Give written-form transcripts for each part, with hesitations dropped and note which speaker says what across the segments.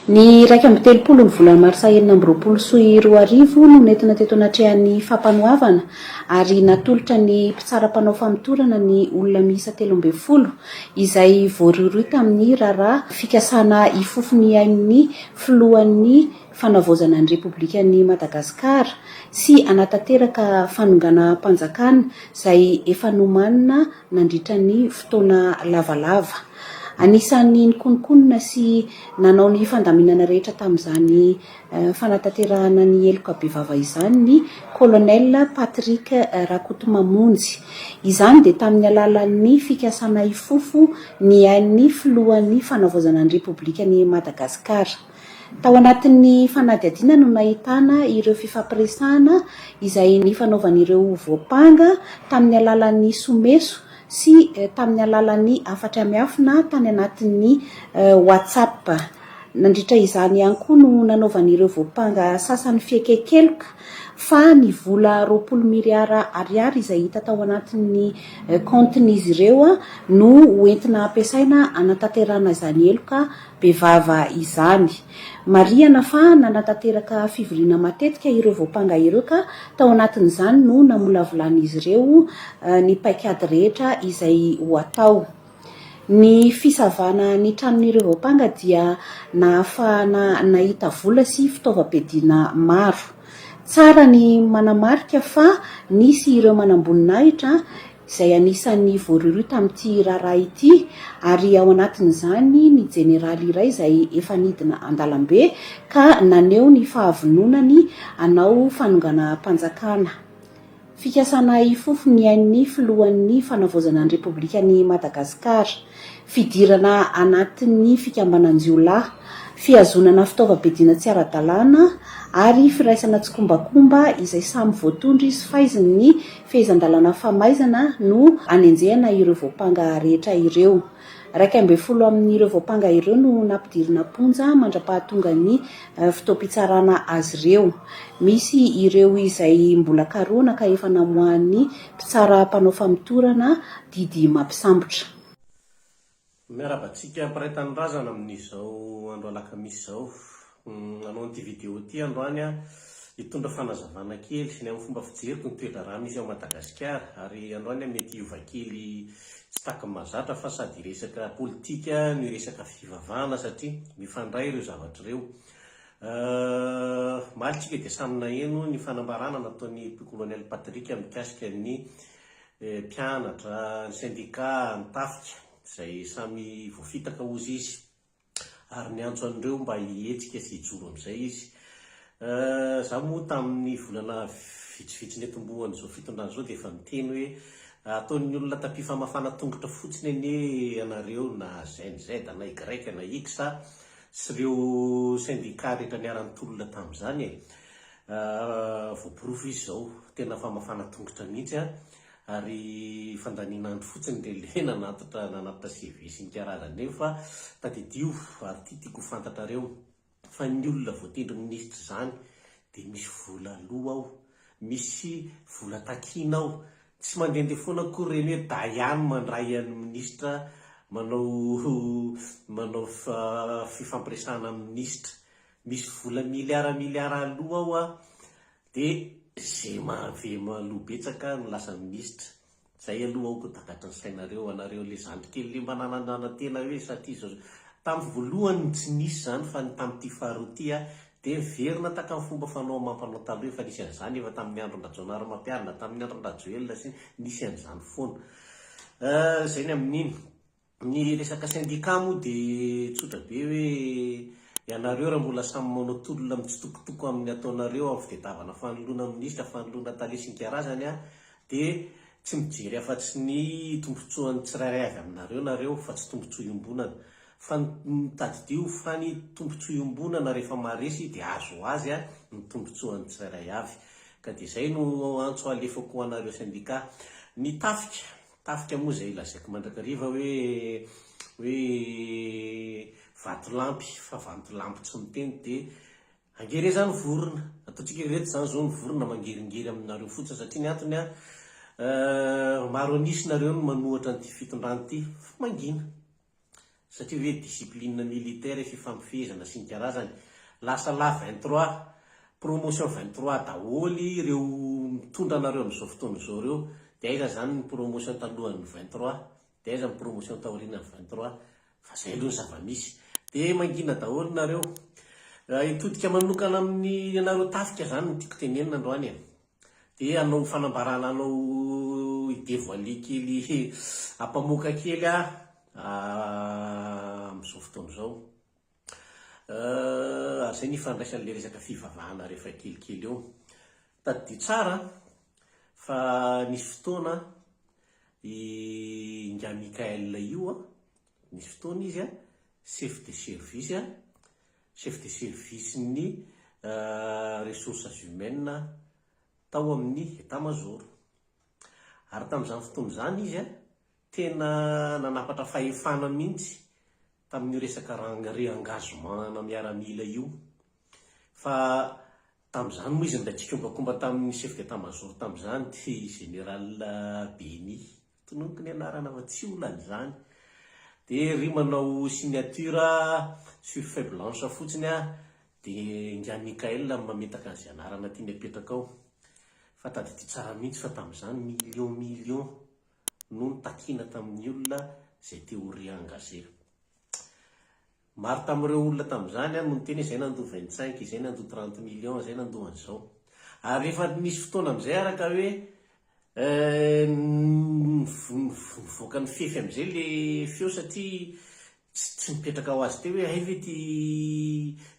Speaker 1: Ny 31 ny volana marsa 2026 no nentina teto anatrehan'ny fampanoavana ary natolotra ny mpitsara mpanao famotorana ny olona miisa 13 izay voarohirohy tamin'ny raharaha fikasana hifofo ny ain'ny filohan'ny Fanavaozana ny Repoblikan'i Madagasikara sy hanatanteraka fanonganam-panjakana izay efa nomanina nandritra ny fotoana lavalava. Anisan'ny nikononkonona sy nanao ny fandaminana rehetra tamin'izany fanatanterahana ny heloka bevava izany ny Colonel Patrick Rakotomamonjy. Izany dia tamin'ny alalan'ny fikasana hifofo ny ain'ny filohan'ny Fanavaozana ny Repoblikan'i Madagasikara. Tao anatin'ny fanadihadiana no nahitana ireo fifampiresahana izay nifanaovan'ireo voampanga tamin'ny alalan'ny someso sy tamin'ny alalan'ny hafatra miafina tany anatin'ny WhatsApp. Nandritra izany ihany koa no nanaovan'ireo voampanga sasany fiaiken-keloka fa ny vola 20 miliara ariary izay hita tao anatin'ny kaontin'izy ireo no hoentina hampiasaina hanatanterahana izany heloka bevava izany. Marihana fa nanatanteraka fivoriana matetika ireo voampanga ireo ka tao anatin'izany no namolavolan'izy ireo ny paikady rehetra izay ho atao. Ny fisavana ny tranon'ireo voampanga dia nahafahana nahita vola sy fitaovam-piadiana maro. Tsara ny manamarika fa nisy ireo manamboninahitra izay anisan'ny voarohirohy tamin'ity raharaha ity ary ao anatin'izany ny jeneraly iray izay efa nidina an-dalambe ka naneho ny fahavononany hanao fanonganam-panjakana. Fikasana hifofo ny ain'ny filohan'ny Fanavaozana ny Repoblikan'i Madagasikara. Fidirana anatin'ny fikambanan-jiolahy. Fihazonana fitaovam-piadiana tsy ara-dalàna ary firaisana tsikombakomba izay samy voatondro izy faizin'ny Fehezan-dalàna famaizana no anenjehana ireo voampanga rehetra ireo. 11 amin'ireo voampanga ireo no nampidirina am-ponja mandra-pahatongan'ny fotoam-pitsarana azy ireo. Misy ireo izay mbola karohina ka efa namoahan'ny mpitsara mpanao famotorana didy mampisambotra.
Speaker 2: Miarahaba antsika mpiray tanindrazana amin'izao andro alakamisy izao. Hanao an'ity vidéo ity androany aho hitondra fanazavana kely ny amin'ny fomba fijeriko ny toe-draharaha misy ao Madagasikara ary androany aho mety hiova kely tsy tahaka ny mahazatra fa sady hiresaka politika no hiresaka fivavahana satria mifandray ireo zavatra ireo. Omaly tsika dia samy naheno ny fanambarana nataon'i Colonel Patrick mikasika ny mpianatra, ny sendika, ny tafika, izay samy voafitaka hozy izy, ary niantso an'ireo mba hihetsika sy hijoro amin'izay izy. Izaho moa tamin'ny volana vitsivitsy niatombohan'izao fitondrana izao dia efa niteny hoe ataon'ny olona tapis famafana tongotra fotsiny anie ianareo na Gen Z na Y na X sy ireo sendika rehetra niara-nitolona tamin'izany e. Voaporofo izy izao, tena famafana tongotra mihitsy an, ary fandaniana andro fotsiny ireny le nanatitra nanatitra CV sy ny karazany ireny fa tadidio ary ity tiako ho fantatrareo fa ny olona voatendry minisitra izany dia misy vola aloa ao, misy vola takiana ao, tsy mandehandeha foana akory ireny hoe Daiany mandray an'ny minisitra manao manao fifampiresahana amin'ny minisitra. Misy vola miliara miliara aloa ao a, de ze mahave maloa betsaka no lasa minisitra, zay aloha aoka ho takatry ny sainareo, anareo le zandry kely le mba nanandrana tena hoe satria zao zao, tam voalohany tsy nisy zany fa ny tamty faharoa ty a de niverina taka ny fomba fanao amampanao taloha efa nisy an'izany efa tamin'ny andron-dRajaonarimampianina, tamin'ny andron-dRajoelina sy nisy an'izany foana, zay ny amin'iny. Ny resaka syndicat moa dia tsotra be hoe ianareo raha mbola samy manao tolona mitsitokotoko amin'ny ataonareo amin'ny fitedavana fanoloana minisitra, fanoloana tale sy ny karazany dia tsy mijery afa-tsy ny tombotsoan'ny tsirairay avy aminareo nareo fa tsy tombotsoa iombonana. Fa ny tadidio fa ny tombotsoa iombonana rehefa maharesy dia azo ho azy ny tombotsoan'ny tsirairay avy. Ka dia izay no antso alefako ho anareo syndicat. Ny tafika, Tafika moa izay lazaiko mandrakariva hoe hoe vatolampy fa vantolampy tsy miteny dia ange re zany vorona, ataontsika ireto zany zao ny vorona mangeringery aminareo fotsiny satria ny antony an maro an'isa nareo no manohatra an'ity fitondrana ity fa mangina. Satria ve discipline militaire, fifampifehezana sy ny karazany. Lasa la 23, promotion 23 daholo ireo mitondra anareo amin'izao fotoana izao ireo. Dia aiza izany ny promotion talohan'ny 23? Dia aiza ny promotion taorianan'ny 23? Fa izay aloha ny zava-misy. Dia mangina daholo nareo. Hitodika manokana amin'ny anareo tafika izany no tiako tenenina androany e. Dia hanao fanambarana hanao hi-devoiler kely hampamoaka kely aho amin'izao fotoana izao. Ary izay no ifandraisan'ilay resaka fivavahana rehefa kelikely eo. Tadidio tsara fa nisy fotoana i Ingahy Mickaël io, nisy fotoana izy chef de service, chef de service-n'ny ressources humaines tao amin'ny Etat Major. Ary tamin'izany fotoana izany izy tena nanapatra fahefana mihitsy tamin'io resaka re-engagement ana miaramila io. Fa tamin'izany moa izy niray tsikombakomba tamin'ny chef d'état major tamin'izany dia général Beny. Tononiko ny anarana fa tsy olana izany. Dia ry manao signature sur feuille blanche fotsiny aho dia ingahy Mickaël no mametaka an'izay anarana tiany apetraka ao. Fa tadidio tsara mihitsy fa tamin'izany million million no nitakiana tamin'ny olona izay te ho re-engager. Maro tamin'ireo olona tamin'izany no niteny hoe izay nandoa 25, izay nandoa 30 millions, izay nandoa an'izao. Ary rehefa nisy fotoana amin'izay araka hoe nivoaka ny fefy amin'izay le feo satria tsy nipetraka ho azy teo hoe hay ve ity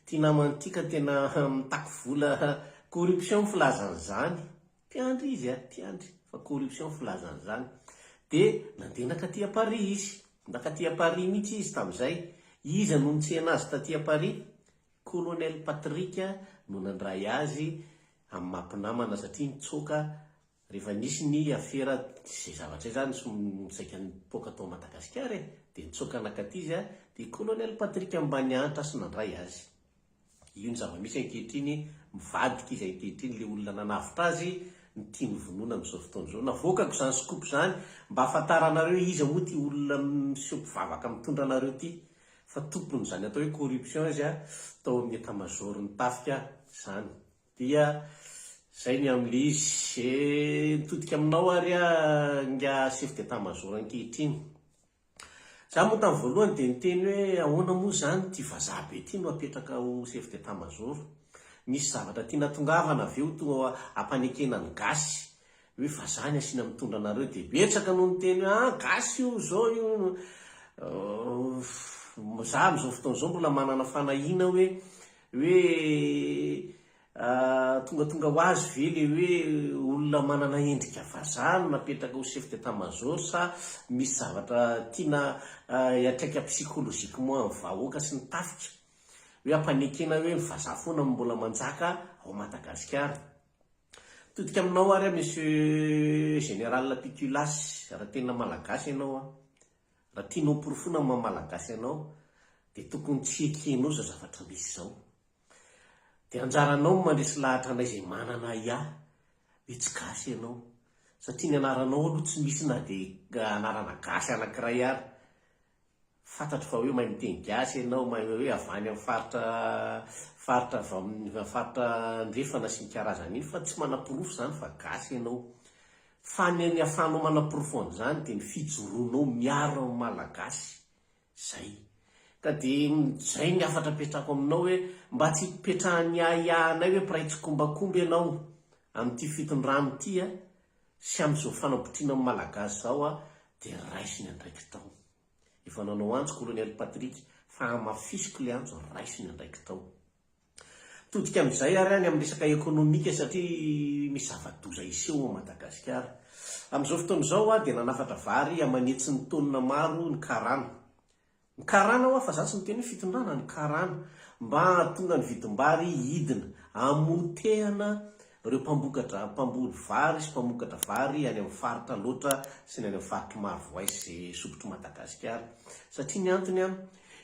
Speaker 2: ity namana ity ka tena mitaky vola corruption ny filaza an'izany. Mpiandry izy a, mpiandry, fa corruption ny filaza an'izany. Dia nandeha nankaty à Paris izy. Nankaty à Paris mihitsy izy tamin'izay. Iza no nitsena azy taty à Paris? Colonel Patrick no nandray azy amin'ny maha mpinamana satria nitsoaka rehefa nisy ny afera izay zavatra izay zany saika nipoaka tao Madagasikara e, dia nitsoaka nankaty izy dia Colonel Patrick mba niantra sy nandray azy. Io ny zava-misy ankehitriny, mivadika izy ankehitriny, ilay olona nanavotra azy no tiany vonoina amin'izao fotoana izao. Navoakako izany scoop izany mba hahafantaranareo hoe iza moa ity olona miseho mpivavaka mitondra anareo ity. Fa tompon'izany atao hoe corruption izy tao amin'ny état major ny tafika izany. Dia izay ny amin'ilay izy. Nitodika aminao ary aho ingahy chef d'état major ankehitriny. Za moa tamin'ny voalohany dia niteny hoe ahoana moa izany ity vazaha be ity no apetraka ho chef d'état major? Misy zavatra tiana tongavana ve ho tonga hampanekena ny gasy hoe vazaha ny asiana mitondra anareo dia betsaka no niteny hoe ah gasy io zao io za amin'izao fotoana izao mbola manana fanahiana hoe hoe Tongatonga ho azy ve le hoe olona manana endrika vazaha no napetraka ho chef d'état major sa misy zavatra tiana hiantraika psychologiquement amin'ny vahoaka sy ny tafika? Hoe ampanekena hoe ny vazaha foana no mbola manjaka ao Madagasikara? Mitodika aminao ary aho monsieur général Pitulas, raha tena malagasy ianao an, raha tianao porofoina ny maha malagasy anao dia tokony tsy ekenao izao zavatra misy izao. Dia anjaranao ny mandresy lahatra anay izay manana ahiahy hoe tsy gasy ianao. Satria ny anaranao aloha tsy misy na dia anarana gasy anankiray ary. Fantatro fa hoe mahay miteny gasy ianao, mahay hoe avy any amin'ny faritra faritra avy amin'ny faritra andrefana sy ny karazany iny fa tsy manaporofo izany fa gasy ianao. Fa ny ny ahafahanao manaporofo an'izany dia ny fijoroanao miaro ny Malagasy. Zay. Ka dia zay ny hafatra apetrako aminao hoe mba tsy hipetrahan'ny ahiahinay hoe mpiray tsikombakomba ianao amin'ity fitondrana ity a, sy amin'izao fanabotriana ny Malagasy izao a, dia raiso ny andraikitrao. Efa nanao antso Colonel Patrick fa hamafisiko ilay antso, raiso ny andraikitrao. Mitodika amin'izay ary any amin'ny resaka ekonomika satria misy zava-doza hiseho ao Madagasikara. Amin'izao fotoana izao aho dia nanafatra vary aman'hetsiny taonina maro ny karana. Ny karana hoa fa za tsy miteny hoe fitondrana, ny karana. Mba hahatonga ny vidim-bary hidina, hamotehana ireo mpambokatra, mpamboly vary sy mpamokatra vary any amin'ny faritra Alaotra sy ny any amin'ny faritr'i Marovoay sy izay sopitr'i Madagasikara. Satria ny antony an,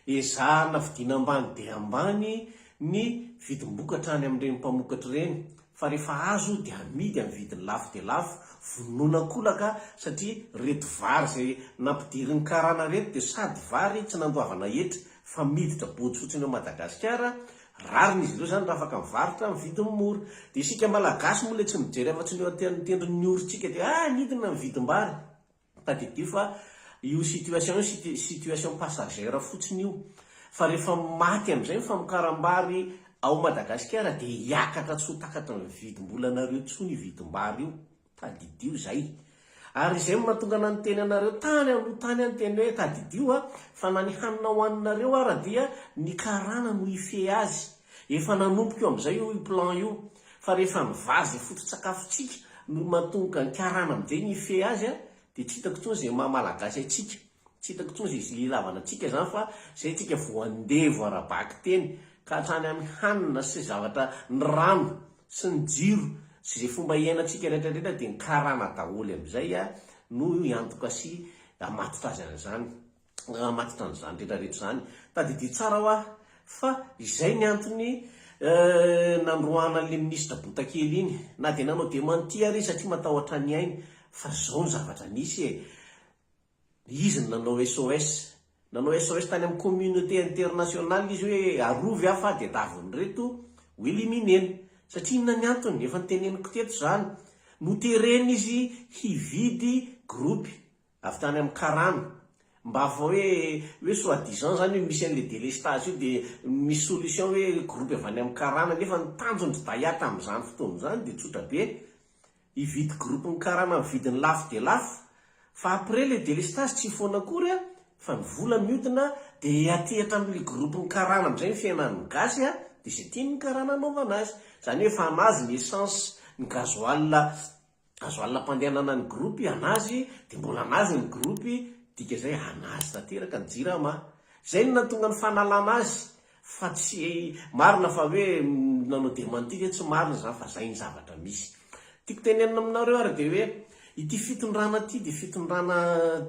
Speaker 2: Ezahana vidiana ambany dia ambany ny vidim-bokatra any amin'ireny mpamokatra ireny. Fa rehefa azo dia amidy amin'ny vidiny lafo dia lafo, vonoina an-kolaka satria reto vary izay nampidirin'ny karana reto dia sady vary tsy nandoavana hetra fa miditra bojy fotsiny ao Madagasikara, rariny izy ireo izany raha afaka mivarotra amin'ny vidiny mora. Dia isika Malagasy moa ilay tsy mijery afa-tsy ny eo an-tendron'ny orontsika dia ah nidina ny vidim-bary. Tadidio fa io situation io situation passagère fotsiny io fa rehefa maty amin'izay ny famokaram-bary ao Madagasikara dia hiakatra tsy ho takatry ny vidim-bolanareo intsony io vidim-bary io. Tadidio izay. Ary izay no mahatonga anah niteny anareo tany aloha tany aho niteny hoe tadidio a, fa na ny hanina hohaninareo ara dia ny karana no hifehy azy. Efa nanomboka io amin'izay io plan io. Fa rehefa ny vary izay foto-tsakafontsika no mahatonga ny karana amin'izay ny hifehy azy a, dia tsy hitako intsony izay maha malagasy antsika. Tsy hitako intsony izay ilavana antsika izany fa izay tsika voandevo ara-bakiteny ka hatrany amin'ny hanina sy zavatra, ny rano sy ny jiro sy izay fomba iainantsika rehetra rehetra dia ny karana daholo amin'izay no hiantoka sy hamatotra azy an'izany. Matotra an'izany rehetra rehetra izany. Tadidio tsara hoa fa izay ny antony nandroahana an'ilay minisitra botakely iny. Na dia nanao démenti ary izy satria matahotra ny ainy. Fa izao ny zavatra nisy e. Izy no nanao SOS. Nanao SOS tany amin'ny communauté internationale izy hoe arovy aho fa dia davin'ireto ho éliminer-na. Satria inona ny antony? Efa noteneniko teto izany. Noterena izy hividy groupe. Avy tany amin'ny karana. Mba fa hoe hoe soit disant zany hoe misy an'le délestage io dia misy solution hoe groupe avy any amin'ny karana nefa ny tanjon-dry Daya tamin'izany fotoana izany dia tsotra be, hividy groupe-n'ny karana amin'ny vidiny lafo dia lafo fa après le délestage tsy foana akory an fa ny vola miodina dia hiatehatra amin'le groupe-n'ny karana amin'izay ny fiainan'ny gasy an dia izay tian'ny karana anaovana azy. Izany hoe efa an'azy ny essence, ny gasoil Azo alina ampandehanana ny groupe anazy de mbola anazy ny groupe dika zay anazy tanteraka ny jirama. Zay no nahatonga ny fanalana azy fa tsy marina fa hoe nanao dementi ve tsy marina zany fa zay ny zavatra misy. Tiako tenenina aminareo ary de hoe ity fitondrana ity de fitondrana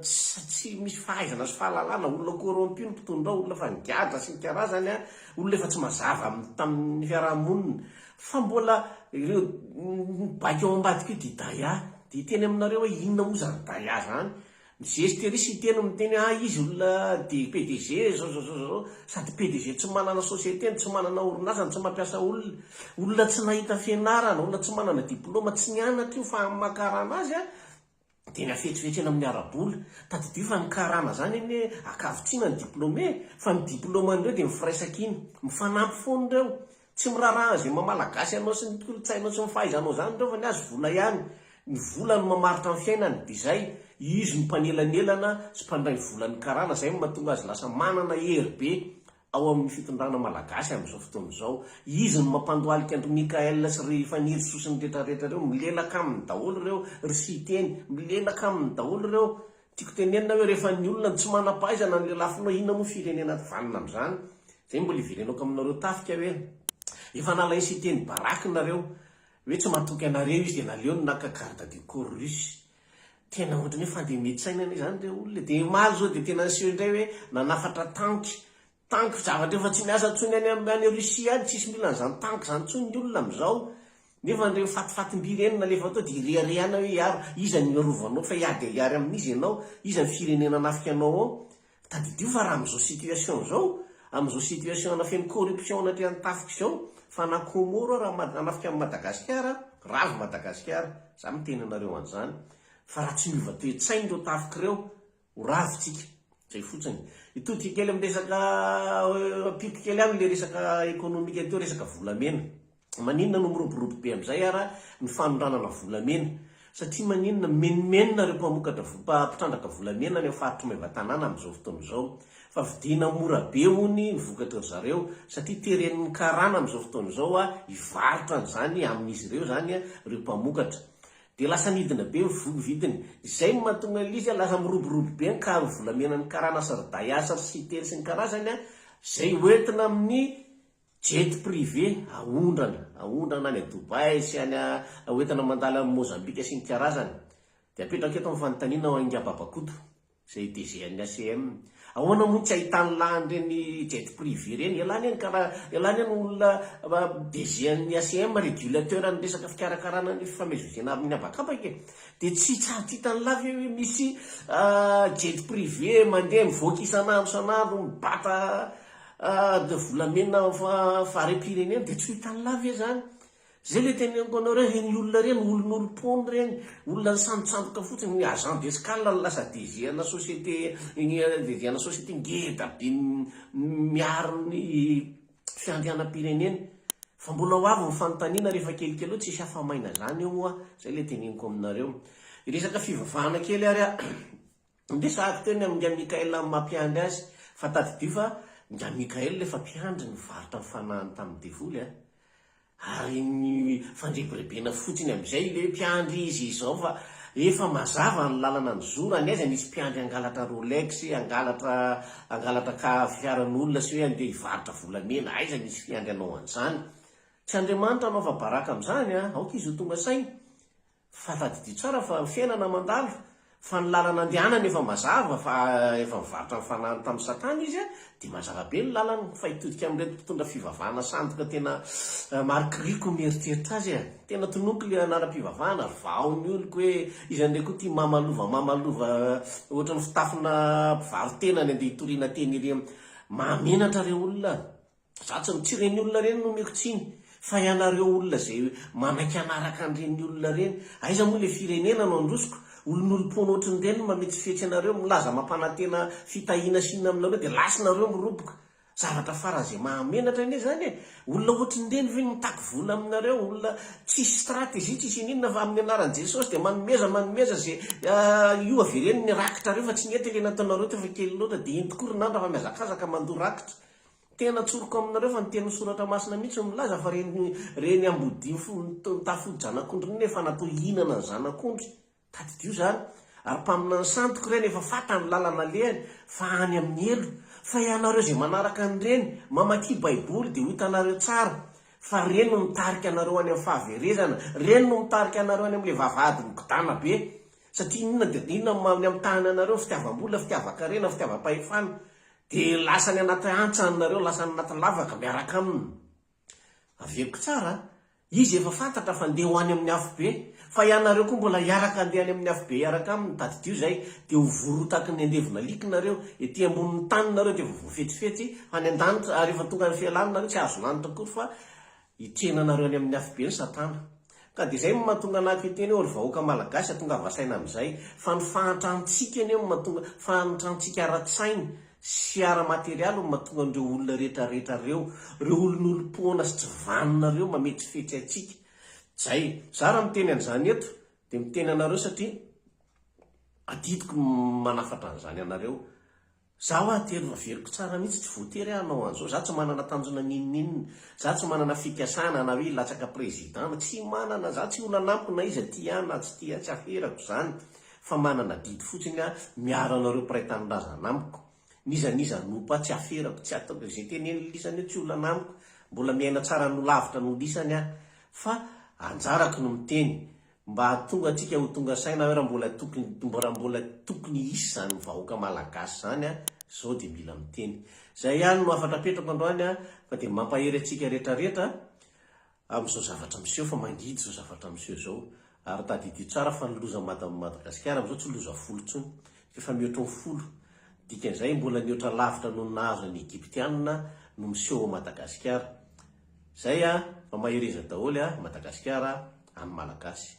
Speaker 2: tsy misy fahaizana sy fahalalana, olona corrompu ny mpitondra ao, olona efa nigadra sy ny karazany, olona efa tsy mazava tamin'ny fiarahamonina. Fa mbola ireo mibaiko ao ambadika io dia Daya. Dia hiteny aminareo hoe inona moa izany Daya izany. Mizesta ery Siteny miteny hoe ah izy olona dia PDG zao zao zao zao. Sady PDG tsy manana société no tsy manana orinasa no tsy mampiasa olona. Olona tsy nahita fianarana, olona tsy manana diploma, tsy nianatra io fa amin'ny maha karana azy Dia ny hafetsifetsena amin'ny ara-bola. Tadidio fa ny karana izany anie ankavitsiana ny diplôme e! Fa ny diplôman'ireo dia ny firaisankina. Mifanampy foana ireo. Tsy miraharaha an'izay maha malagasy anao sy ny kolontsainao sy ny fahaizanao izany ireo fa ny azy vola ihany. Ny vola no mamaritra ny fiainany. Dia izay. Izy no mpanelanelana sy mpandray volan'ny karana. Izay no mahatonga azy lasa manana hery be. ao amin'ny fitondrana malagasy amin'izao fotoana izao. Izy no mampandohalika an-dry Mickaël sy ry Fanirisoa sy ny retraretra ireo, milelaka aminy daholo ireo, ry Siteny, milelaka aminy daholo ireo. Tiako tenenina hoe rehefa ny olona no tsy manam-pahaizana no lelafinao, inona moa firenena vanona amin'izany? Izay mbola iverenako aminareo tafika hoe efa nalain'i Siteny baraky nareo, hoe tsy matoky anareo izy dia naleony naka garde du corps russe. Tena ohatran'ny hoe fandemen-tsaina anie izany ireo olona e. Dia omaly izao dia tena niseho indray hoe nanafatra tank. Tank zavatra efa tsy miasa intsony any amin'ny any Russie any, tsisy mila an'izany tank izany intsony ny olona amin'izao. Nefa ireny fatifatim-by ireny nalefa tao dia ireharehana hoe hiaro. Iza no hiarovanao fa hiady hiary amin'iza ianao? Iza ny firenena hanafika anao ao? Tadidio fa raha amin'izao situation izao, amin'izao situation ana feno corruption anatrehan'ny tafika izao, fa na Comoro ara hanafika an'i Madagasikara, ravo Madagasikara, za miteny anareo an'izany, fa raha tsy miova toe-tsaina ireo tafika ireo, ho ravo tsika, zay fotsiny. Hitodika kely amin'ny resaka, ampiako kely ihany le resaka ekonomika teo, resaka volamena. Maninona no miroborobo be amin'izay ara ny fanondranana volamena? Satria maninona? Mimenomenona ireo mpamokatra mpitrandraka volamena any amin'ny faritr'i Maevatanàna amin'izao fotoana izao. Fa vidiana mora be hono ny vokatry ry zareo satria teren'ny karana amin'izao fotoana izao hivarotra an'izany amin'izy ireo izany ireo mpamokatra. Dia lasa nidina be ny vidiny. Izay no mahatonga an'ilay izy lasa miroborobo be ny karo volamenan'ny karana sy ry Daya sy ry Siteny sy ny karazany izay hoentina amin'ny Jet privé aondrana, aondrana any Dubaï sy any hoentina mandalo any Mozambique sy ny karazany. Dia apetrako eto ny fanontaniana ho an'ingahy Babakoto. Izay DG an'ny ACM. Ahoana moa no tsy ahitan'ny lahy an'ireny jet privé ireny? Ialahy anie ny kara, ialahy anie no olona DG an'ny ACM, régulateur ny resaka fikarakarana ny fifamezivezena amin'ny habakabaka e. Dia tsy tsy hitan'ny lahy ve hoe misy jet privé mandeha mivoaka isan'andro isan'andro mibata volamena harem-pirenena? Dia tsy ho hitan'ny lahy ve izany? Zay le teneniko anareo ireny olona ireny olon'olom-poana ireny, olona nisambotsamboka fotsiny, ny agent d'escale no lasa DG ana société, DG ana société ngeda be miaro ny fiandrianam-pirenena. Fa mbola ho avy ny fanontaniana rehefa kelikely eo, tsisy afa-maina zany eo moa, zay le teneniko aminareo. Hiresaka fivavahana kely ary aho. Niresahako teo ny amin'i Nga Mickaël amin'ny maha mpiandry azy, fa tadidio fa Nga Mickaël efa mpiandry nivarotra ny fanahiny tamin'ny devoly a! Ary ny fandrebirebena fotsiny amin'izay ilay hoe mpiandry izy izao fa efa mazava ny lalana nizorany, aiza nisy mpiandry hangalatra Rolex, hangalatra hangalatra ka fiaran'olona sy hoe handeha hivarotra volamena, aiza nisy mpiandry hanao an'izany? Tsy Andriamanitra no afa-baraka amin'izany a! Aoka izy ho tonga saina. Fa tadidio tsara fa ny fiainana mandalo, fa ny lalana andehanany efa mazava fa efa nivarotra ny fanahiny tamin'i satana izy dia mazava be ny lalany fa hitodika amin'ireto mpitondra fivavahana sandoka tena marikoriko ny mieritreritra azy e! Tena tononiko le anaram-pivavahana ary vaho ny oloko hoe iza ndray koa ity mamalova mamalova ohatran'ny fitafina mpivaro-tena ny andeha hitoriana teny ery am mahamenatra re olona. Za tsy tsy ireny olona ireny no omeko tsiny fa ianareo olona izay manaiky hanaraka an'ireny olona ireny. Aiza moa ilay firenena no androsoko? Olon'olom-poana ohatran'ireny no mametsifetsy anareo, milaza mampanantena fitahiana sy inona aminareo dia lasa nareo miroboka. Zavatra faran'izay mahamenatra anie izany e! Olona ohatran'ireny ve no mitaky vola aminareo? Olona tsisy stratégie, tsisy ininona fa amin'ny anaran'i Jesosy dia manomeza manomeza izay io avereno ny rakitrareo fa tsy nety ilay nataonareo teo fa kely loatra dia iny tokoa ry nandra fa mihazakazaka mandoa rakitra. Tena tsoriko aminareo fa ny tenin'ny soratra masina mihitsy no milaza fa reny reny ambodia mitafody zanak'ondry reny efa natao hihinana ny zanak'ondry. Tadidio izany. Ary mpaminany sandoka ireny efa fantany ny lalana alehany fa any amin'ny helo. Fa ianareo izay manaraka an'ireny, mamakia baiboly dia ho hitanareo tsara fa ireny no mitarika anareo any amin'ny fahaverezana, ireny no mitarika anareo any amin'ilay vavahady migodàna be. Satria inona dia inona ny amitahana anareo, fitiavam-bola, fitiavan-karena, fitiavam-pahefana. Dia lasa any anaty hantsana nareo, lasa any anaty lavaka miaraka aminy. Averiko tsara a! Izy efa fantatra fa ndeha ho any amin'ny afobe, fa ianareo koa mbola hiaraka handeha any amin'ny afobe hiaraka aminy, tadidio izay, dia ho vorotaky ny andevon'alika nareo, ety ambonin'ny tany nareo dia efa voafetsifetsy, fa any an-danitra, ary efa tonga any fialana nareo, tsy hahazo lanitra akory fa Hitrena anareo any amin'ny afobe ny satana. Ka dia izay no mahatonga anah hiteny hoe ry vahoaka malagasy tongava saina amin'izay fa ny fahantrantsika anie no mahatonga fahantrantsika ara-tsaina sy ara-materialy no mahatonga an'ireo olona rehetra rehetra ireo, ireo olon'olom-poana sy tsy vanona ireo mametsifetsy antsika. Zay. Za raha miteny an'izany eto dia miteny anareo satria adidiko ny manafatra an'izany anareo. Za hoa telo averiko tsara mihitsy tsy voatery aho hanao an'izao, za tsy manana tanjona n'inon'inona, za tsy manana fikasana na hoe hilatsaka président, tsy manana, za tsy olana amiko na iza tia ahy na tsy tia ahy, tsy aferako izany fa manana adidy fotsiny aho miaro anareo mpiray tanindrazana amiko, n'iza n'iza hanompo ahy tsy aferako, tsy ataoko, izay tenenin'ny lisany eo tsy olana amiko, mbola miaina tsara noho lavitra noho lisany aho fa anjarako no miteny, Mba hahatonga antsika ho tonga saina hoe raha mbola tokony raha mbola tokony hisy izany vahoaka malagasy izany a, izao dia mila miteny. Izay ihany no hafatra apetrako androany a, fa dia mampahery antsika rehetra rehetra amin'izao zavatra miseho fa mangidy izao zavatra miseho izao. Ary tadidio tsara fa ny loza Mada Madagasikara amin'izao tsy loza folo intsony fa efa mihoatra ny folo. Dikan'izay mbola nihoatra lavitra noho ny nahazo an'i Egyptiana no miseho ao Madagasikara. Zay a, fa mahereza daholo a, Madagasikara an'ny Malagasy.